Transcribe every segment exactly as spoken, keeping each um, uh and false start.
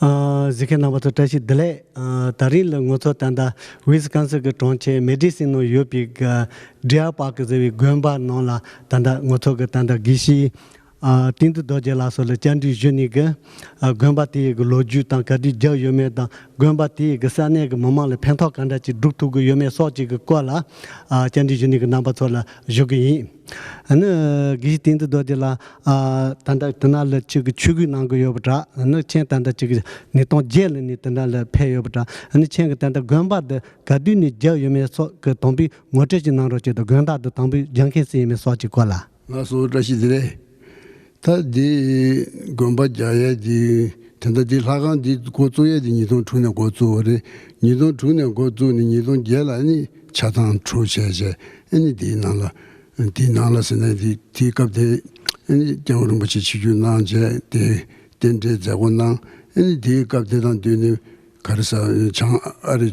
ཨ། གཟིགས་མཁན་རྣམ་པ་ཚོ་བཀྲ་ཤིས་བདེ་ལེགས། ཨ། ད་རིང་ལ་ང་ཚོ་ད་ལྟ་ཝི་སི་ཀོན་སིན་གྱི་གྲོང་ཁྱེར་མེ་ཌི་སིན་ནང་ཡོད་པའི་གི་ཌི་ཡར་པཱརྐ་ཟེར་བའི་དགོན་པ་ནང་ལ་ད་ལྟ་ང་ཚོ་གི་ད་ལྟ་དགེ་བཤེས་ཨ། བསྟན་འཛིན་རྡོ་རྗེ་ལགས་སོགས་ལ་བཅར་འདྲི་ཞུས་ནས་གི། ཨ། དགོན་པ་དེ་ཡི་གི་ལོ་རྒྱུས་དང་ག་དུས་རྒྱག་ཡོད་མེད་དང་དགོན་པ་དེ་ཡི་གི་ས་གནས་ཀྱི་མི་མང་ལ་ཕན་ཐོགས་ག་འདྲ་ཅིག་སྒྲུབ་ཐུབ་ཀྱི་ཡོད་མེད་སོགས་ཅིག་གི་སྐོར་ལ། ཨ། བཅར་འདྲི་ཞུས་ནས་གི་རྣམ་པ་ཚོ་ལ་ཞུ་གི་ཡིན། ཨ་ནི་དགེ་བཤེས་བསྟན་འཛིན་རྡོ་རྗེ་ལགས། ཨ། ད་ལྟ་དེ་ན་ལ་ཅིག་གི་ཆོས་གོས་གནང་གི་ཡོད་པ་འདྲ། ཨ་ནི་ཁྱེད་ད་ལྟ་ཅིག་གི་ཉིས་སྟོང་བརྒྱད་ལ་ནི་དེ་ན་ལ་ཕེབས་ཡོད་པ་འདྲ། ཨ་ནི་ཁྱེད་ཀྱི་ད་ལྟ་དགོན་པ་འདི་ག་དུས་ནས་རྒྱག་ཡོད་མེད་སོགས་ཀྱི་དང་པོའི་ངོ་སྤྲོད་ཅིག་གནང་རོགས་བྱེད་དང་། དགོན་བདག་འདི་དང་པོའི་རྒྱག་མཁན་སུ་ཡིན་མིན་སོགས་ཀྱི་སྐོར་ལ། ལགས་སོ། བཀྲ་ཤིས་བདེ་ལེགས། ད་འདི་དགོན་པ་རྒྱག་ཡས་འདི་ད་ལྟ་འདི་ལྷ་ཁང་འདི་འགོ་བཙུགས་ཡས་འདི་ཉིས་སྟོང་དྲུག་ནས་འགོ་བཙུགས་པ་རེད། ཉིས་སྟོང་དྲུག་ནས་འགོ་བཙུགས་ནས་ཉིས་སྟོང་བརྒྱད་ལ་ཨ་ནི་ཆགས་སྡང་གྲོལ་བྱས་བྱས། ཨ་ནི་འདིའི་ནང་ལ། འདིའི་ནང་ལ་ཟེར་ན་འདི་དེའི་སྐབས་དེ་ཨ་ནི་སྐྱབས་མགོན་རིན་པོ་ཆེ་ཆིབས་བསྒྱུར་གནང་བྱས། དེ་རྟེན་འབྲེལ་མཛད་སྒོ་གནང་། ཨ་ནི་དེའི་སྐབས་དེ་དང་བསྟུན་ནས་ག་རེ་ཟེར། བྱང་ཨ་རི་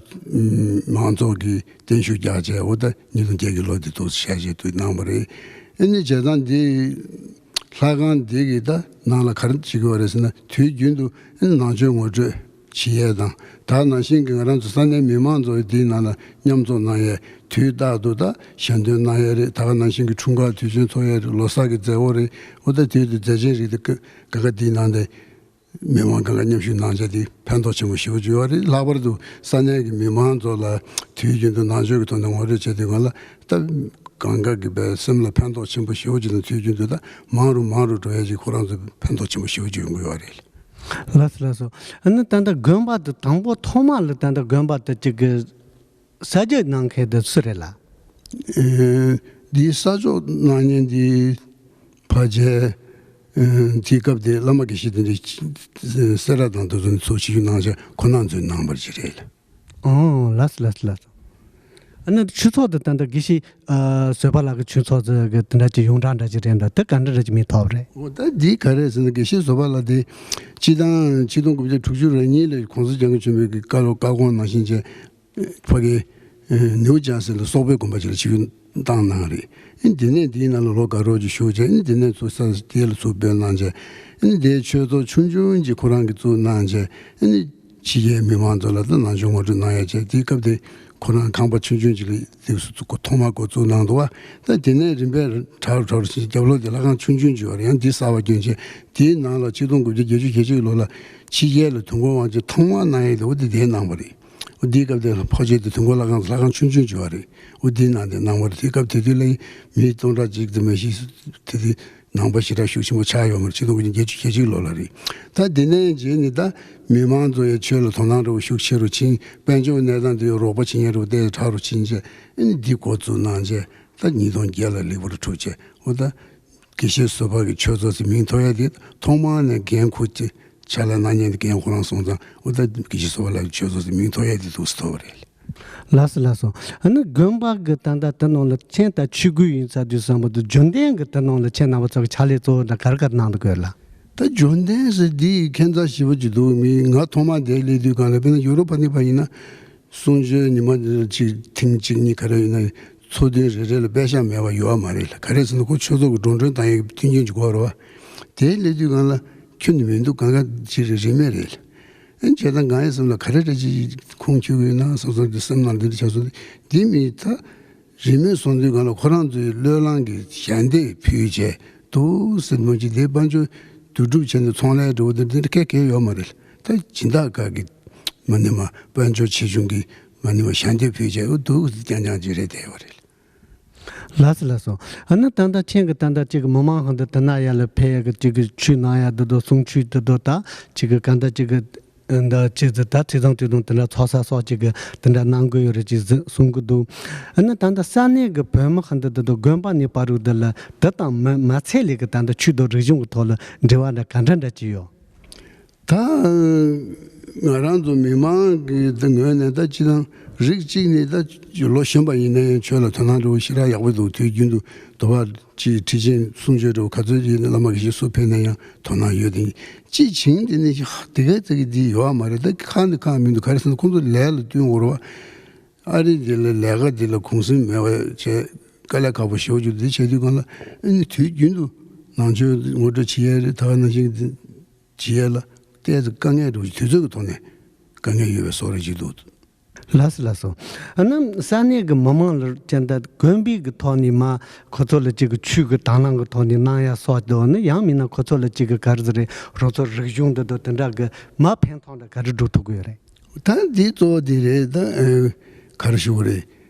མང་ཚོགས་ཀྱིས་བརྟན་བཞུགས་རྒྱག་བྱས། འོ་ད་ཉིས་སྟོང་བརྒྱད་ཀྱི་ལོ་དེ་ཐོག་ཞལ་བཞེས་དུ་གནང་བ་རེད། ཨ་ནི་བྱས་ཙང་འདི་ལྷ་ཁང་འདི་གི་ད་ནང་ལ་ག་རེ་བྱེད་ཀྱི་ཡོད་རེད་ཟེར་ན། དུས་རྒྱུན་དུ་ཨ་ནི་ནང་ཆོས་ངོ་སྤྲོད་བྱེད་ཡས་དང་། ད་ནང་བཞིན་གྱི་ང་རང་ཚོ་ས་གནས་མི་མང་ཚོ་འདིའི་ནང་ལ་མཉམ་འཛོམས་གནང་ཡས། དུས་རྟག་ཏུ་ད་ཞལ་འདོན་གནང་ཡས་རེད། ད་ག་ནང་བཞིན་གྱི་འཁྲུངས་སྐར་དུས་ཆེན་འཚོགས་ཡས་རེད། ལོ་གསར་གྱི་མཛད་སྒོ་རེད། འོ་ད་དུས་དུ་མཛད་ཆེན་རིགས་དེ་ག་ག་འདིའི་ནང་དེ་མི་མང་གང་ག་མཉམ་ཞུགས་གནང་བྱས་དེ་ཕན་ཐོགས་ཆེན་པོ་ཞེ་པོ་ཅིག་ཡོད་རེད། ལྷག་པར་དུ་ས་གནས་ཀྱི་མི་མང་ཚོ་ལ་དུས་རྒྱུན་དུ་ནང་ཆོས་ཀྱི་ཐོག་ནས་ངོ་སྤྲོད་བྱས་དུས་སྒང་ལ་ད་གང་ག་གི་པའི་སེམས་ལ་ཕན་ཐོགས་ཆེན་པོ་ཞེ་པོ་ཅིག་དང་། དུས་རྒྱུན་དུ་ད་མང་རུ་མང་རུ་འགྲོ་ཡས་ཀྱི་ཁོ་རང་ཚོ་ཕན་ཐོགས་ཆེན་པོ་ཞེ་པོ་ཅིག་ཡོང་གི་ཡོད་རེད། ལགས་སོ། ལགས་སོ། ཨ་ནི་ད་ལྟ་དགོན་པ་དེ་དང་པོ་ཐོག་མ་ལ་ད་ལྟ་དགོན་པ་དེ་གཅིག་གི་གསར་རྒྱག་གནང་མཁན་དེ་སུ་རེད་ལགས། ཨེ། འདིའི་གསར་འཇོག་གནང་མཁན་འདི་ཕལ་ཆེར། ཨེ། དེའི་སྐབས་དེ་བླ་མ་དགེ་བཤེས་དེ་འདྲ་སེ་ར་དང་དེ་ཚོ་ནས་ཚུར་ཆིབས་བསྒྱུར་གནང་བྱས་ཁོ་རང་ཚོས་གནང་བ་ཅིག་རེད། ཨོ། ལགས་སོ། ལགས་སོ། ལགས་སོ། ཨ་ནི་ཆོས་ཚོགས་དེ་ད་ལྟ་དགེ་བཤེས་ཨ་བཟོད་པ་ལགས་ཀྱི་ཆོས་ཚོགས་ཟེར་གི་དེ་འདྲ་ཅིག་ཡོངས་གྲགས་འདྲ་ཅིག་རེད་འདྲ། དེ་ག་འདྲ་འདྲ་ཅིག་མིང་ཐོབ་རེད། འོ་ད་འདི་ག་རེ་ཟེར་ན། དགེ་བཤེས་བཟོད་པ་ལགས་དེ་སྤྱི་བཏང་ཆིག་སྟོང་དགུ་བརྒྱ་དྲུག་ཅུ་རེ་གཉིས་ལ་༸གོང་ས་༸སྐྱབས་མགོན་ཆེན་པོའི་གི་བཀའ་སློབ་བཀའ་དགོངས་ནང་བཞིན་བྱས་ཕ་གི་ནེའུ་ཇར་སི་ལ་སོག་པོའི་དགོན་པ་ཅིག་ལ་ཆིབས་བསྒྱུར་བཏང་གནང་རེད། ཨ་ནི་དེ་ནས་དེའི་ནང་ལ་ལོ་དགའ་རོགས་ཅིག་བཞུགས་བྱས། ཨ་ནི་དེ་ནས་ཚུར་ས་དེ་ལ་ཚུར་འབོད་གནང་བྱས། ཨ་ནི་དེའི་ཆོས་ཚོགས་ཆུང་ཆུང་ཅིག་ཁོ་རང་གིས་བཙུགས་གནང་བྱས། ཨ་ནི་ཕྱི་རྒྱལ་མི་མང་ཚོ་ལ་ད་ནང་ཆོས་ངོ་སྤྲོད་གནང་ཡ་བྱས། དེའི་སྐབས་དེ་ཁོ་རང་ཁང་པ་ཆུང་ཆུང་ཅིག་ལ་དེ་ཚོ་ཐོག་མར་འགོ་བཙུགས་གནང་འདུག་བ། ད་དེ་ནས་རིམ་པས་དྲག་རུ་དྲག་རུ་ཕྱིན། རྒྱབ་ལོགས་དེ་ལྷ་ཁང་ཆུང་ཆུང་ཅིག་ཡོད་རེད། ཡང་འདི་གསར་པ་བསྐྱོན་བྱས། དེའི་ནང་ལ་ཆིག་སྟོང་དགུ་བརྒྱ་བརྒྱད་ཅུ་གྱ་གཅིག་ལོ་ལ་ཕྱི་རྒྱལ་ལ་དུས་འཁོར་དབང་ཆེན་ཐོག་མར་གནང་ཡས་དེ་འོ་དེ་དེ་གནང་བ་རེད། འོ་དེའི་སྐབས་དེ་ལ་ཕལ་ཆེར་དེ་དུས་འཁོར་ལྷ་ཁང་ལྷ་ཁང་ཆུང་ཆུང་ཅིག་ཡོད་རེད། འོ་དེའི་ནང་དེ་གནང་བ་རེད། དེའི་སྐབས་དེ་དུས་ལ་མི་སྟོང་ཕྲག་གཅིག་ཙམ་མ་གཏོགས་དེ་དུས་ནང་པ་ཞེ་དྲག་ཤུགས་ཆེན་པོ་ཆགས་ཡོད་མ་རེད། ཆིག་སྟོང་དགུ་བརྒྱ་བརྒྱད་ཅུ་གྱ་གཅིག་ལོ་ལ་རེད། ད་དེ་ནས་རྗེས་ནས་ད་མི་མང་ཚོ་ཡང་ཆོས་ལ་དོ་སྣང་འདྲ་བོ་ཤུགས་ཆེ་རུ་ཕྱིན། དཔལ་འབྱོར་གནས་སྟངས་དེ་ཡང་རོགས་པ་བྱེད་མཁན་འདྲ་བོ་དེ་དྲག་རུ་ཕྱིན་བྱས། ཨ་ནི་འདི་འགོ་བཙུགས་གནང་བྱས། ད་ཉིས་སྟོང་བརྒྱད་ལ་ལེགས་པོ་རུ་གྲུབ་བྱས། འོ་ད་དགེ་བཤེས་བཟོད་པ་གི་ཆོས་ཚོགས་ཟེར་མིང་ཐོབ་ཡ་དེ་ཐོག་མར་ནས་འགན་འཁུར་ཏེ་ཕྱག་ལས་གནང་མཁན་དེ་རྒན་ཁོ་རང་སོང་ཙང་། འོ་ད་དགེ་བཤེས་བཟོད་པ་ལགས་ཀྱི་ཆོས་ཚོགས་ཟེར་མིང་ཐོབ་ཡ་དེ་འདུག་སེ་ཐོབ་པ་རེད། ལགས་སོ། ལགས་སོ། ཨ་ནི་དགོན་པ་གི་ད་ལྟ་དེ་ནང་ལ་ཁྱེད་ད་ཆོས་སྐུལ་ཡིན་ས་དུས་བསམ་པ་དུ་རྒྱུན་ལྡན་གི་དེ་ནང་ལ་ཁྱེད་རྣམ་པ་ཚོ་གི་ཕྱག་ལས་གཙོ་བོ་འདྲ་ག་རེ་ག་རེ་གནང་འདུག་གོ་ལགས། ད་རྒྱུན་ལྡན་ཟེར་འདི་ཁྱད་མཚར་ཞེ་པོ་ཅིག་འདུག་མི་ང་ཐོག་མར་འདིར་སླེབས་དུས་སྒང་ལ་དཔེར་ན་ཡུ་རོབ་ཕ་ནི་པ་ཡིན་ན་གསུང་ཆོས་ཉི་མ་གཅིག་ཐེངས་གཅིག་གཉིས་ག་རེ་ཡིན་ན་ཚོགས་ཐུན་རེ་རེ་ལ་པད་ཤག་མེད་པ་ཡོད་མ་རེད་ལ། ག་རེ་ཟེར་ན་ཁོ་ཆོས་ཚོགས་ཀྱི་འགྲོ་གྲོན་བཏང་ཡག་མཐུན་རྐྱེན་ཅིག་དགོས་རེད་བ། དེ་སླེབས་དུས་སྒང་ལ་ཁྱོན་ནས་མི་འདུག་གང་ག་ཅིག་རེད། རིན་མེད་རེད་ལ། ཨ་ནི་བྱས་ཙང་ང་ཡི་སེམས་ལ་ག་རེ་འདྲ་ཅིག་ཁུངས་འཁྱོལ་གྱི་ཡོད་ན་བསམ་བསམ་དེ་སེམས་ནང་འདི་འདྲ་ཆགས་སོང་། འདི་མི་ད་རིན་མེད་སོང་དུས་སྒང་ལ་ཁོ་རང་ཚོའི་བློས་བསླངས་ཀྱི་ཞལ་འདེབས་ཕུལ་བྱས་འདུག་སེ་མོ་ཅིག་དེ་དཔལ་འབྱོར་བསྡུ་སྒྲུབ་བྱས་ནས་ཚོང་ལས་འགྲོ་བ་འདི་འདི་འདྲ་ག་གེ་ཡོད་མ་རེད། ད་སྦྱིན་བདག་ཁག་གི་མ་ཎི་མ་དཔལ་འབྱོར་ཆེ་ཆུང་གི་མ་ཎི་མ་ཞལ་འདེབས་ཕུལ་བྱས་འདུག་སེ་རྐྱང་རྐྱང་ཅིག་རེད་བསྡད་ཡོད་རེད། ལགས་སོ། ལགས་སོ། ཨ་ནི་ད་ལྟ་ཁྱེད་ཀྱི་ད་ལྟ་ཅིག་མི་མང་ཧང་དུ་དེ་ན་ཡ་ལ་ཕེབས་ཡ་གི་ཅིག་གི་ཆོས་གནང་ཡ་འདི་དོ་གསུང་ཆོས་འདི་དོ་ད་ཅིག་གི་ག་འདྲ་ཅིག་གི་འདི་ཅིག་ཟེར་ད་ཐེ་ཚོམ་དེ་དང་དེ་འདྲ་ཚོགས་ས་སོགས་ཅིག་གི་དེ་འདྲ་གནང་དགོས་ཡོད་རེད་ཅིག་ཟེར་གསུང་གི་འདུག་ཨ་ནི་ད་ལྟ་ས་གནས་ཀྱི་བོད་མི་ཧང་དུ་འདི་དོ་དགོན་པ་ནས་བར་རུ་འདི་ལ་འདི་དང་མ་མ་ཚད་ལས་ཀྱི་ད་ལྟ་ཆོས་དང་རིག་གཞུང་གི་ཐོག་ལ་འབྲེལ་བ་འདྲ་ག་འདྲ་འདྲ་ཅིག་ཡོད། ད་ང་རང་ཚོ་མི་མང་གི་ད་ངོས་ནས་ད་སྤྱི་དང་རིགས་གཅིག་ནས་ད་ལོ་གཞོན་པ་ཡིན་ན་ཡང་ཆོས་ལ་དོ་སྣང་འདྲ་བོ་ཞེ་དྲག་ཡག་པོ་འདུག་དུས་རྒྱུན་དུ་དོ་བ་ཅིག་ཁྲིད་ཆེན་གསུང་ཆོས་འདྲ་བོ་ག་ཚོད་ཡིན་ན་བླ་མ་དགེ་བཤེས་སུ་ཕེབས་ན་ཡང་དོ་སྣང་ཡོད་དེ། སྤྱི་བྱིངས་དེ་ནི་ཧ་དེ་ག་ཙི་གི་འདི་ཡོད་མ་རེད། ད་ཁག་ནི་ཁག་མི་འདུག་ག་རེ་ཟེར་ན་ཁོང་ཚོ་ལས་ལ་བསྟུན་དགོས་རེད་བ། ཨ་རི་འདི་ལ་ལས་ཀ་འདི་ལ་གུང་སེང་མེད་པ་བྱས་དཀའ་ལས་ཁག་པོ་ཞེ་པོ་ཅིག་འདི་བྱས་དུས་སྒང་ལ་ཨ་ནི་དུས་རྒྱུན་དུ་ནང་ཆོས་ངོ་སྤྲོད་བྱེད་ཡས་རེད། ད་ག་ནང་བཞིན་འདི་བྱེད་ཡས་ལ་ ཏོག་ཙམ་དཀའ་ངལ་འདྲ་བོ་ཞིག་དུས་ཚོད་ཀྱི་ཐོག་ནས་དཀའ་ངལ་ཡོད་པའི་བཟོ་འདྲ་ཞིག་འདུག། ལགས་སོ་ལགས་སོ། ཨ་ནི་ས་གནས་ཀྱི་མི་མང་ལ་ཅན་ད་དགོན་པའི་གི་ཐོག་ནས་མ་ཁོ་ཚོ་ལ་ཅིག་གི་ཆོས་ཀྱི་དང་བླངས་ཀྱི་ཐོག་ནས་གནང་ཡ་སོགས་དོ་ནི་ཡང་མིན་ན་ཁོ་ཚོ་ལ་ཅིག་གི་ག་རེ་ཟེར་རེད། རོགས་ཚོ་རིག་གཞུང་འདི་དང་དེ་འདྲ་གི་མ་ཕན་ཐོགས་འདྲ་ག་རེ་སྒྲུབ་ཐུབ་ཀྱི་ཡོད་རེད། ད་འདི་གཙོ་བོ་འདི་རེད། ད་ཨེ་ག་རེ་ཞུ་དགོས་རེད།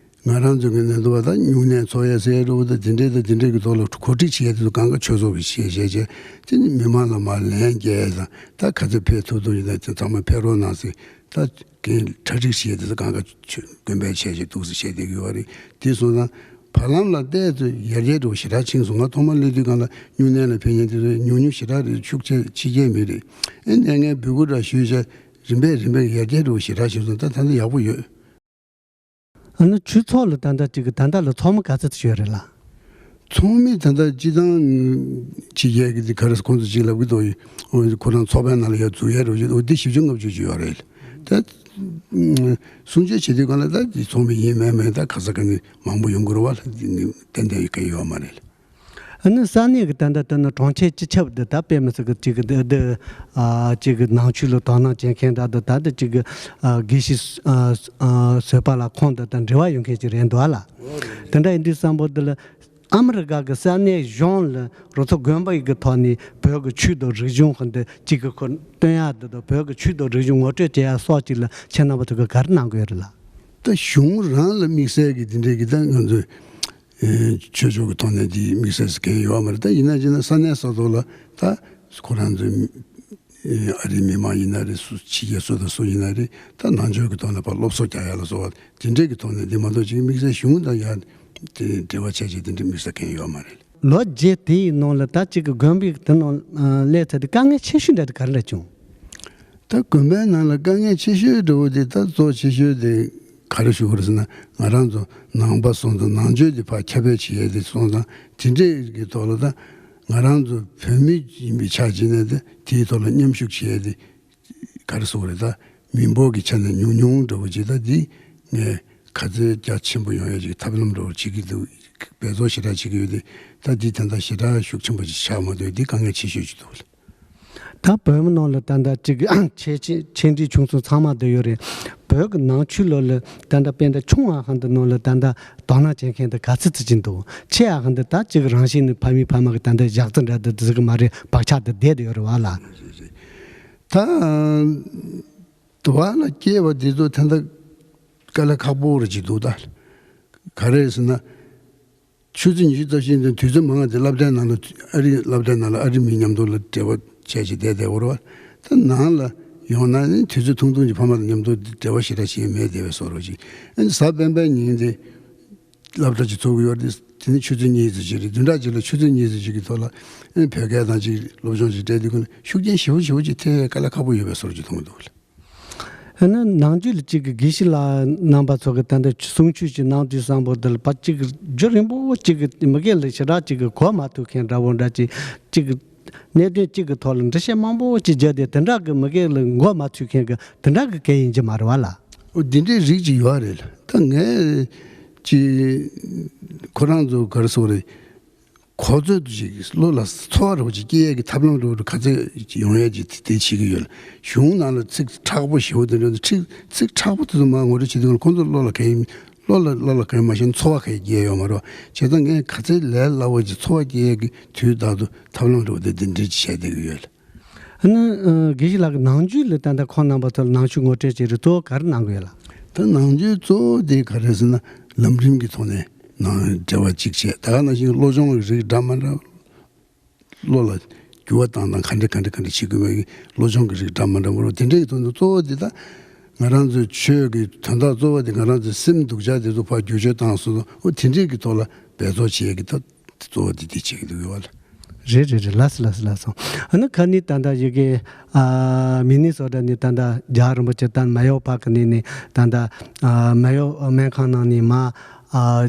ང་རང་ཚོ་གི་ནང་དུ་བ་ད་སྨྱུང་གནས་འཚོགས་ཡས་ཟེར་འགྲོ་བ་ད་དེ་འདྲས་ད་དེ་འདྲས་ཀྱི་ཐོག་ལ་གོ་སྒྲིག་བྱེད་ཡས་དེ་ཚོ་གང་ག་ཆོས་ཚོགས་ཀྱི་བྱས་བྱས་བྱས་དེ་ནི་མི་མང་ལ་མར་ལན་རྒྱག་ཡས་དང་ད་ག་ཚོད་ཕེབས་ཐུབ་ཐུབ་ཡིན་ན་དེ་ཚང་མ་ཕེབས་རོགས་གནང་ཟེར། ད་གིན་གྲ་སྒྲིག་བྱེད་དེ་ཚོ་གང་ག་ཆོས་དགོན་པའི་བྱས་བྱས་འདུག་ཟེར་བྱས་བསྡད་ཀྱི་ཡོད་རེད། དེ་སོང་ཙང་བར་ལམ་ལ་ཏོག་ཙམ་ཡར་རྒྱས་འགྲོ་ཞེ་དྲག་ཕྱིན་སོང་། ང་ཐོག་མ་སླེབས་དུས་སྒང་ལ་སྨྱུང་གནས་ལ་ཕེབས་མཁན་དེ་ཚོ་ཉུང་ཉུང་ཞེ་དྲག་རེད། ཤུགས་ཆེ་ཕྱི་རྒྱལ་མི་རེད། ཨེ་གནས་ངན་འབོད་སྐུལ་འདྲ་ཞུས་བྱས་རིམ་པས་རིམ་པས་ཡར་རྒྱས་འགྲོ་ཞེ་དྲག་ཕྱིན་སོང་། ད་ད་ལྟ་ཡག་པོ་ཡོད། ཨ་ནི་ཆོས་ཚོགས་ལ་ད་ལྟ་ཅིག་གི་ད་ལྟ་ལ་ཚོགས་མི་ག་ཚོད་ཡོད་རེད་ལ། ཚོགས་མི་ད་ལྟ་སྤྱི་བཏང་ཕྱི་རྒྱལ་གྱི་དེ་ག་རེ་ཁོང་ཚོ་ཅིག་ལབ་ཀྱི་འདུག། ཁོ་རང་ཚོགས་པའི་ནང་ལ་ཡར་འཛུལ་ཡས་རོགས་ཞུ་འོ་དེ་བཞི་བཅུ་ལྔ་བཅུ་ཅིག་ཡོད་རེད། ད་གསུང་ཆོས་བྱེད་དུས་སྒང་ལ་ད་དེ་ཚོགས་མི་ཡིན་མིན་མིན་ད་ག་ས་ག་ནས་མང་པོ་ཡོང་གི་རེད་བ། ལ་ཏན་ཏན་ཡོད་མཁན་ཡོད་མ་རེད། ཨ་ནི་ས་གནས་ཀྱི་ད་ལྟ་དེ་ནི་གྲོང་ཁྱེར་སྤྱི་ཁྱབ་འདི་ད་དཔེ་མི་སྲིད་ཀྱི་ཅིག་གི་འདི་འདི་ཨ་ཅིག་གི་ནང་ཆོས་ལ་དོ་སྣང་བྱེད་མཁན་ད་འདི་ད་འདི་ཅིག་གི་ཨ་དགེ་བཤེས་ཨ་ཨ་བཟོད་པ་ལགས་ཁོང་འདི་དང་འབྲེལ་བ་ཡོད་མཁན་ཅིག་རེད་འདུག་ཨ་ལ། དེ་འདྲ་ཡིན་དུས་བསམ་པོ་འདི་ལ་ཨ་མི་རི་ཀ་གི་ས་གནས་གཞུང་ལ་རོགས་ཚོ་དགོན་པ་ཡི་གི་ཐོག་ནས་བོད་ཀྱི་ཆོས་དང་རིག་གཞུང་གི་འདི་ཅིག་གི་ཁོ་སྟོན་ཡ་འདི་དང་བོད་ཀྱི་ཆོས་དང་རིག་གཞུང་ངོ་སྤྲོད་བྱེད་ཡ་སོགས་ཅིག་ལ་ཁྱེད་རྣམ་པ་ཚོ་གི་ག་རེ་གནང་གི་ཡོད་རེད་ལ། ད་གཞུང་རང་ལ་དམིགས་བསལ་གྱི་དེ་འདྲའི་གི་ད་ང་ཚོས། ཨེ་ཆོས་ཕྱོགས་ཀྱི་ཐོག་ནས་དེའི་དམིགས་བསལ་ཟེར་མཁན་ཡོད་མ་རེད། ད་ཡིན་ན་ཡིན་ན་ས་གནས་ས་ཐོག་ལ་ད་ཁོ་རང་ཚོའི་ཨེ་ཨ་རིའི་མི་མང་ཡིན་ན་རེད། སུ་ཕྱི་རྒྱལ་སུ་དང་སུ་ཡིན་ན་རེད། ད་ནང་ཆོས་ཀྱི་ཐོག་ནས་ཕར་སློབ་གསོ་རྒྱག་ཡ་ལ་སོགས་པ་དེ་འདྲས་ཀྱི་ཐོག་ནས་དེ་མ་གཏོགས་ཅིག་དམིགས་བསལ་གཞུང་དང་ཡང་དེ་འབྲེལ་བ་བྱས་བྱས་དེ་འདྲས་དམིགས་བསལ་མཁན་ཡོད་མ་རེད། ལོ་བརྒྱད་དེའི་ནང་ལ་ད་ཅིག་གི་དགོན་པའི་དེ་ནང་ཨ་སླེབས་ཚར་དུས་དཀའ་ངལ་ཆེ་ཤོས་འདྲ་དེ་ག་རེ་འདྲ་བྱུང་། ད་དགོན་པའི་ནང་ལ་དཀའ་ངལ་ཆེ་ཤོས་འདྲ་བོ་དེ་ད་གཙོ་ཆེ་ཤོས་དེ་ག་རེ་ཞུ་དགོས་རེད་ཟེར་ན། ང་རང་ཚོ་ནང་པ་སོང་ཙང་ནང་ཆོས་དེ་ཕར་ཁྱབ་སྤེལ་བྱེད་ཡས་དེ་སོང་ཙང་དེ་འདྲས་ཀྱི་ཐོག་ལ་ད་ང་རང་ཚོ་བོད་མི་ཡིན་པའི་ཆ་བྱས་ནས་དེ་དེའི་ཐོག་ལ་མཉམ་ཞུགས་བྱེད་ཡས་དེ་ག་རེ་ཟེར་དགོས་རེད། ད་མི་འབོར་གྱི་ཆ་ནས་ཉུང་ཉུང་འདྲ་བོ་ཅིག་ད་འདི་ངས་ག་ཚོད་རྒྱ་ཆེན་པོ་ཡོང་ཡས་ཅིག་ཐབས་ལམ་འདྲ་བོ་བྱེད་ཀྱི་འདུག། འབད་རྩོལ་ཞེ་དྲག་བྱེད་ཀྱི་ཡོད་དེ་ད་འདི་ད་ལྟ་ཞེ་དྲག་ཤུགས་ཆེན་པོ་ཅིག་ཆགས་མ་འདུག། འདི་དཀའ་ངལ་ཆེ་ཤོས་ཅིག་འདུག། ད་བོད་མི་ནང་ལ་ད་ལྟ་ཅིག་ཆེ་ཆེ་ཆེ་འབྲིང་ཆུང་གསུམ་ཚང་མ་འདི་ཡོད་རེད། བོད་ཀྱི་ནང་ཆོས་ལོ་ལ་ད་ལྟ་དཔེ་འདྲ་ཆུང་བ་ཧན་དུ་ནང་ལ་ད་ལྟ་དོ་སྣང་བྱེད་མཁན་དེ་ག་ཚོད་ཚོད་ཅིག་འདུག། ཆེ་བ་ཧན་དུ་ད་ཅིག་རང་བཞིན་ནི་ཕ་མའི་ཕ་མ་གི་ད་ལྟ་ཞག་རྩི་འདྲ་འདི་འདི་ཟིག་མ་རེད། བག་ཆགས་འདི་བསྡད་དེ་ཡོད་རེད་བ་ལ། ད་དུ་བ་ལ་སྐྱེས་པ་འདི་ཚོ་ད་ལྟ་དཀའ་ལས་ཁག་པོ་རེ་ཅིག་འདུག། ད་ག་རེ་ཟེར་ན། ཆུ་ཚོད་ཉི་ཤུ་རྩ་བཞི་ནས་དུས་ཚོད་མང་བ་དེ་སློབ་གྲྭའི་ནང་ལ་ཨ་རི་སློབ་གྲྭའི་ནང་ལ་ཨ་རི་མི་མཉམ་དུ་ལ་འབྲེལ་བ་བྱས་བྱས་བསྡད་བསྡད་པ་རེད་བ། ད་ནང་ལ་ཡོང་ན་ནི་དུས་ཚོད་ཐུང་ཐུང་གི་ཕ་མ་དང་མཉམ་དུ་འབྲེལ་བ་ཞེ་དྲག་བྱེད་མེད་བསྡད་པའི་བཟོ་འདྲ་ཅིག། ཨ་ནི་གཟའ་སྤེན་པའི་ཉིན་དེ་སློབ་གྲྭ་ཅིག་ཚུགས་ཀྱི་ཡོད་རེད། དེ་ནི་ཆུ་ཚོད་གཉིས་ཙམ་ཅིག་རེད། བདུན་ཕྲག་གཅིག་ལ་ཆུ་ཚོད་གཉིས་ཙམ་ཅིག་གི་ཐོག་ལ་ཨ་ནི་བོད་སྐད་དང་ཅིག་སློབ་སྦྱོང་ཅིག་སྤྲད་དུས་ཀུན་ཤུགས་རྐྱེན་ཞེ་པོ་ཞེ་པོ་ཅིག་ཐེབས་ཡས་དཀའ་ལས་ཁག་པོ་ཡོད་པའི་བཟོ་འདྲ་ཅིག་མཐོང་གི་འདུག་ལ། ཨ་ནི་ནང་ཆོས་ལ་གཅིག་གི་དགེ་བཤེས་ལགས་རྣམ་པ་ཚོ་གི་ད་ལྟ་གསུང་ཆོས་ཅིག་གནང་དུས་བསམ་པོ་འདི་ལ་ཕར་གཅིག་གི་རྒྱུན་རིང་པོ་གཅིག་གི་མི་སྒེར་ལ་ཞེ་དྲག་གཅིག་གི་གོ་མ་ཐུབ་མཁན་འདྲ་བོ་འདྲ་ཅིག་གཅིག་གི་གནད་དོན་གཅིག་གི་ཐོག་ལ་འགྲེལ་བཤད་མང་པོ་ཅིག་བརྒྱབ་སྟེ་དེ་འདྲ་གི་མི་སྒེར་ལ་མགོ་མ་ཚོས་མཁན་གི་དེ་འདྲ་གི་སྐད་ཡིན་གྱི་མ་རེད་བ་ལ། འོ་འདི་འདྲའི་རིགས་ཅིག་ཡོད་རེད། ད་ངས་ཅིག་ཁོ་རང་ཚོ་ག་རེ་ཟེར་དགོས་རེད། གོ་ཚོད་དུ་ཅིག་བློ་ལ་ཚོར་བ་འདྲ་བོ་ཅིག་སྐྱེ་ཡས་ཀྱི་ཐབས་ལམ་འདྲ་བོ་ག་ཚོད་ཡོང་ཡས་ཀྱི་དེ་བྱེད་ཀྱི་ཡོད་ལ། གཞུང་ནང་ལ་ཚིག་མཁྲེགས་པོ་ཞེ་པོ་དེ་འདྲ་ཚིག་ཚིག་མཁྲེགས་པོ་དེ་ཚོ་མར་ངོ་སྤྲོད་བྱེད་དུས་ཁོང་ཚོ་བློ་ལ་ག་ཡིན་བློ་ལ་བློ་ལ་ག་ཡིན་མ་ཤེས་ན་ཚོར་བ་ག་ཡིན་སྐྱེ་ཡོད་མ་རེད། བྱས་ཙང་ངས་ག་ཚོད་ལས་སླ་བོ་ཅིག་ཚོར་བ་སྐྱེ་ཡས་ཀྱི་དུས་རྟག་ཏུ་ཐབས་ལམ་འདྲ་བོ་དེ་དེ་འདྲ་ཅིག་བྱས་བསྡད་ཀྱི་ཡོད་ལ། ཨ་ནི་ཨ་དགེ་བཤེས་ལགས་ཀྱི་ནང་ཆོས་ལ་ད་ལྟ་ཁོང་རྣམ་པ་ཚོ་ལ་ནང་ཆོས་ངོ་སྤྲོད་བྱེད་རིགས་གཙོ་བོ་ག་རེ་གནང་དགོས་ལ། ད་ནང་ཆོས་གཙོ་བོ་དེ་ག་རེ་ཟེར་ན་ལམ་རིམ་གྱི་ཐོག་ནས་ནང་འབྲེལ་བ་གཅིག་བྱས། ད་ག་ནང་བཞིན་སློབ་སྦྱོང་གི་རིགས་འདྲ་མི་འདྲ། བློ་ལ་འགྱུར་བ་བཏང་སྟངས་ག་འདྲ་ག་འདྲ་ག་འདྲ་བྱེད་དགོས་པའི་སློབ་སྦྱོང་གི་རིགས་འདྲ་མི་འདྲ་མི་འདྲ་དེ་འདྲའི་དོན་དུ་གཙོ་བོ་དེ་ད་ང་རང་ཚོའི་ཆོས་ཀྱི་དོན་དག་གཙོ་བོ་དེ་ང་རང་ཚོའི་སེམས་སྡུག་ཅག་དེ་ཚོ་ཕར་བསྒྱུར་བཅོས་བཏང་སོང་ཙང་འོ་དེ་འདྲའི་གི་ཐོག་ལ་འབད་རྩོལ་བྱེད་ཀྱི་ད། གཙོ་བོ་དེ་དེ་བྱེད་ཀྱི་འདུག་ཡོད་བ་ལ། རེད་རེད་རེད། ལགས་སོ་ལགས་སོ་ལགས་སོ། ཨ་ནི་ཁ་ནི་ད་ལྟ་ཡི་གེ་ཨ་མི་ནི་སོ་ཊ་ནས་ད་ལྟ་རྒྱལ་བ་རིན་པོ་ཆེ་ད་མེ་ཡོ་པཱར་ཀི་ནས་ནས་ད་ལྟ་ཨ་མེ་ཡོ་སྨན་ཁང་ནང་ནས་མ་ཨ་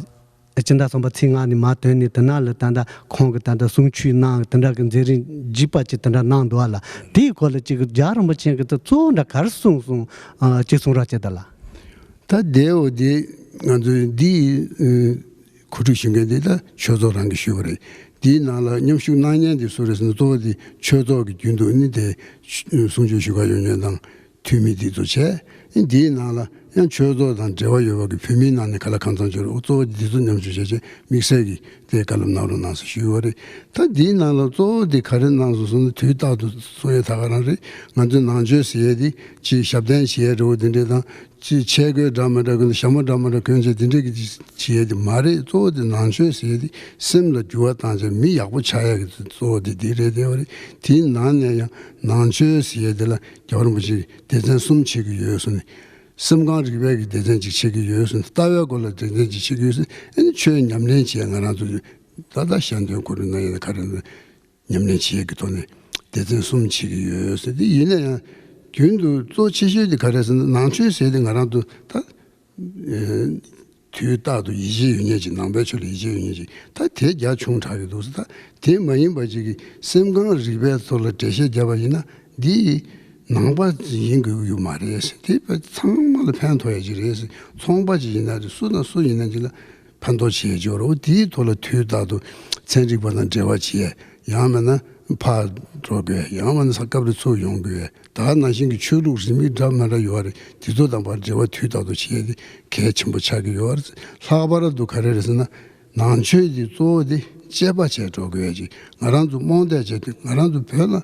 སྤྱི་ཟླ་གསུམ་པ་ཚེས་ལྔ་ནས་མ་ཐོན་ནས་དེ་ན་ལ་ད་ལྟ་ཁོང་གི་ད་ལྟ་གསུང་ཆོས་གནང་དེ་འདྲ་གི་མཛད་རིམ་རྒྱས་པ་ཅིག་དེ་འདྲ་གནང་འདུག་བ་ལ། དེའི་སྐོར་ལ་ཅིག་རྒྱལ་བ་རིན་པོ་ཆེ་གི་ད་གཙོ་བོ་འདྲ་ག་རེ་གསུངས་སོང་ཨ་ཅིག་གསུང་རོགས་བྱེད་ད་ལ། ད་དེའོ་དེ་ང་ཚོའི་འདི་ཨ་གོ་སྒྲིག་ཞུ་མཁན་དེ་ད་ཆོས་ཚོགས་རང་གིས་ཞུས་པ་རེད། འདིའི་ནང་ལ་མཉམ་ཞུགས་གནང་མཁན་དེ་སུ་རེད་ཟེར་ན། གཙོ་བོ་དེ་ཆོས་ཚོགས་ཀྱི་རྒྱུན་དུ་ནི་དེ་གསུང་ཆོས་ཞུ་གར་ཡོང་མཁན་དང་འཐུས་མི་དེ་ཚོ་བྱས། འདིའི་ནང་ལ་ཡང་ཆོས་ཚོགས་དང་འབྲེལ་བ་ཡོད་པ་གི་བོད་མིའི་ནང་ནས་ག་ལ་གང་འཚམ་ཅིག་རེད། གཙོ་བོ་དེ་ཚོ་མཉམ་ཞུགས་བྱས་བྱས་དམིགས་བསལ་གྱི་དེ་བཀའ་སློབ་གནང་རོགས་གནང་ཟེར་ཞུས་པ་རེད། ད་འདིའི་ནང་ལ་གཙོ་བོ་དེ་ག་རེ་གནང་སོང་ཟེར་ན། དུས་རྟག་ཏུ་གསུང་ཡ་ད་ག་རང་རེད། ང་ཚོའི་ནང་ཆོས་ཟེར་ཡས་དེ་ཅིག་ཞབས་བརྟན་བྱེད་ཡས་འདྲ་བོ་དེ་འདྲས་དང་། ཅིག་ཆས་གོས་འདྲ་མི་འདྲ་གོན། ཞྭ་མོ་འདྲ་མི་འདྲ་གོན་བྱས་དེ་འདྲས་ཀྱི་བྱེད་ཡས་དེ་མ་རེད། གཙོ་བོ་དེ་ནང་ཆོས་ཟེར་ཡས་དེ་སེམས་ལ་འགྱུར་བ་བཏང་བྱས་མི་ཡག་པོ་ཆགས་ཡས་ཀྱི་གཙོ་བོ་དེ་དེ་རེད་བསྡད་པ་རེད། དེའི་ནང་ནས་ཡང་ནང་ཆོས་ཟེར་ཡས་དེ་ལ་རྒྱལ་བ་རིན་པོ་ཆེས་སྡེ་ཚན་གསུམ་ཕྱེ་གི་ཡོད་གསུངས་ནས། སེམས་ཁམས་རིག་པའི་གི་སྡེ་ཚན་ཅིག་ཕྱེ་གི་ཡོད་གསུངས་ནས། ལྟ་བའི་སྐོར་ལ་སྡེ་ཚན་ཅིག་ཕྱེ་གི་ཡོད་གསུངས། ཨ་ནི་ཆོས་ཉམས་ལེན་བྱེད་ཡས་ང་རང་ཚོ་ད་ལྟ་ཞལ་འདོན་ཁོ་རང་གནང་ཡས་ན་ག་རེ་ན། ཉམས་ལེན་བྱེད་ཀྱི་ཐོག་ནས་སྡེ་ཚན་གསུམ་བྱེད་ཀྱི་ཡོད་ཟེར། དེ་ཡིན་ན་ཡང་རྒྱུན་དུ་གཙོ་ཆེ་ཤོས་དེ་ག་རེ་ཟེར་ན། ནང་ཆོས་ཟེར་དེ་ང་རང་ཚོ་ད་ཨེ་དུས་རྟག་ཏུ་ཡིད་ཆེས་ཡོད་མཁན་ཅིག་ནང་པའི་ཆོས་ལ་ཡིད་ཆེས་ཡོད་མཁན་ཅིག་ད་དེ་རྒྱ་ཆུང་དྲགས་ཀྱི་འདུག་ཟེར། ད་དེ་མ་ཡིན་པ་ཅིག་གིས་སེམས་ཁམས་རིག་པའི་ཐོག་ལ་འགྲེལ་བཤད་བརྒྱབ་པ་ཡིན་ན། འདི་ནང་པ་ཡིན་དགོས་ཀྱི་ཡོད་མ་རེད་ཟེར། དེ་ཚང་མ་ལ་ཕན་ཐོགས་ཡ་ཅིག་རེད་ཟེར། ཚོང་པ་ཅིག་ཡིན་ན་རེད། སུ་དང་སུ་ཡིན་ན་ཅིག་ལ་ཕན་ཐོགས་བྱེད་ཡས་ཅིག་ཡོད་རེད། འོ་དེའི་ཐོག་ལ་དུས་རྟག་ཏུ་ཚན་རིག་པ་དང་འབྲེལ་བ་བྱེད་ཡས། ཡང་མིན་ན་ཕར་འགྲོ་དགོས། ཡང་མིན་ན་ས་སྐབས་རེ་ཚུར་ཡོང་དགོས། ད་ག་ནང་བཞིན་གྱི་ཆོས་ལུགས་རིས་མེད་འདྲ་མི་འདྲ་ཡོད་རེད། དེ་ཚོ་དང་ཕར་འབྲེལ་བ་དུས་རྟག་ཏུ་བྱེད་ཡས་དེ་གལ་ཆེན་པོ་ཆགས་ཀྱི་ཡོད་རེད། ལྷག་པར་དུ་ག་རེ་རེད་ཟེར་ན། ནང་ཆོས་དེ་གཙོ་བོ་དེ་དཔྱད་པ་བྱས་འགྲོ་དགོས་ཡས་ཅིག་ང་རང་ཚོ་རྨོངས་དད་བྱས་ཏེ། ང་རང་ཚོ་བོད་ལ་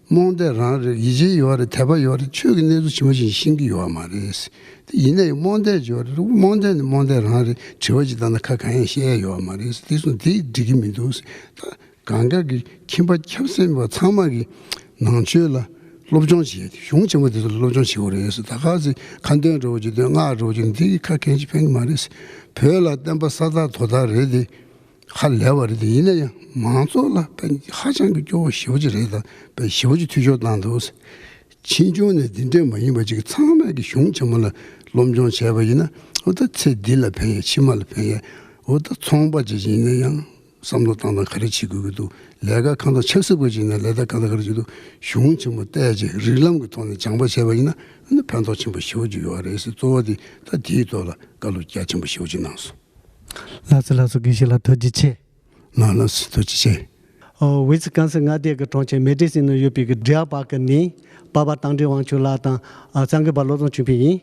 རྨོངས་དད་རང་རེད། ཡིད་ཆེས་ཡོད་རེད། དད་པ་ཡོད་རེད། ཆོས་ཀྱི་གནས་ཚུལ་ཇི་མ་ཇི་བཞིན་ཤེས་ཀྱི་ཡོད་མ་རེད། དེ་ཡིན་ན་ཡང་རྨོངས་དད་ཡོད་རེད། རྨོངས་དད་ནི་རྨོངས་དད་རང་རེད། དྲི་བ་ཅིག་བཏང་ན་ཁ་གང་ཡང་བཤད་ཡ་ཡོད་མ་རེད། དེ་སོང་དེ་འགྲིག་གི་མི་འདུག་ད་གང་ག་གི་ཁྱིམ་པ་ཁྱབ་སེམས་པ་ཚང་མ་གི་ནང་ཆོས་ལ་སློབ་སྦྱོང་བྱེད་ཡ་དེ། གཞུང་ཆེན་མོ་དེ་ཚོ་ལ་སློབ་སྦྱོང་བྱེད་དགོས་རེད་ཟེར། ད་ག་ཚོད་ཁ་འདོན་འདྲ་བོ་ཅིག་འདོན། སྔགས་འདྲ་བོ་ཅིག་འདོན། དེ་གི་ཁ་གང་ཅི་ཕན་གི་མ་རེད་ཟེར། བོད་ལ་བསྟན་པ་ས་ཐག་དོ་ཐག་རེད་དེ། ཧ་ལས་པ་རེད་དེ། ཡིན་ན་ཡང་མང་ཚོགས་ལ་དཔེ་ཧ་ཅང་གི་སྐྱོ་བོ་ཞེ་པོ་ཅིག་རེད། ད་དཔེ་ཞེ་པོ་ཅིག་འཐུས་ཤོར་བཏང་འདུག་ཟེར། ཕྱིས་འབྱུང་ནས་འདི་འདྲས་མ་ཡིན་པ་ཅིག་ཚང་མས་ཀྱི་གཞུང་ཆེན་མོ་ལ་སློབ་སྦྱོང་བྱས་པ་ཡིན་ན། འོ་ད་ཚེ་འདི་ལ་ཕན་ཡ། ཕྱི་མ་ལ་ཕན་ཡ། འོ་ད་ཚོང་པ་ཅིག་ཡིན་ན་ཡང་བསམ་བློ་བཏང་སྟངས་ག་རེ་བྱེད་དགོས་ཀྱི་འདུག་ལས་ཀ་གང་དང་ཆབ་སྲིད་པ་ཅིག་ཡིན་ན་ལས་ཀ་གང་དང་ག་རེ་བྱེད་འདུག་གཞུང་ཆེན་མོ་བལྟས་བྱས་རིགས་ལམ་གྱི་ཐོག་ནས་སྦྱངས་པ་བྱས་པ་ཡིན་ན། ཨ་ནི་ཕན་ཐོགས་ཆེན་པོ་ཞེ་པོ་ཅིག་ཡོད་རེད་ཟེར། གཙོ་བོ་དེ་ད་དེའི་ཐོག་ལ་བཀའ་སློབ་རྒྱ་ཆེན་པོ་ཞེ་པོ་ཅིག་གནང་སོང་། ལགས་སོ། ལགས་སོ། དགེ་བཤེས་ལགས་ཐུགས་རྗེ་ཆེ། ལགས་ལགས་སོ། ཐུགས་རྗེ་ཆེ། ཨོ། ཝི་སི་ཀོན་སིན་མངའ་སྡེ་གི་གྲོང་ཁྱེར་མེ་ཌི་སིན་ནང་ཡོད་པའི་གི་ཌི་ཡར་པཱར་ཀི་ནས་པ་ཕ་དྭངས་འདྲེན་དབང་ཕྱུག་ལགས་དང་། ཨ། གཙང་ཁེ་པ་བློ་བཟང་ཆོས་འཕེལ་ཡིན།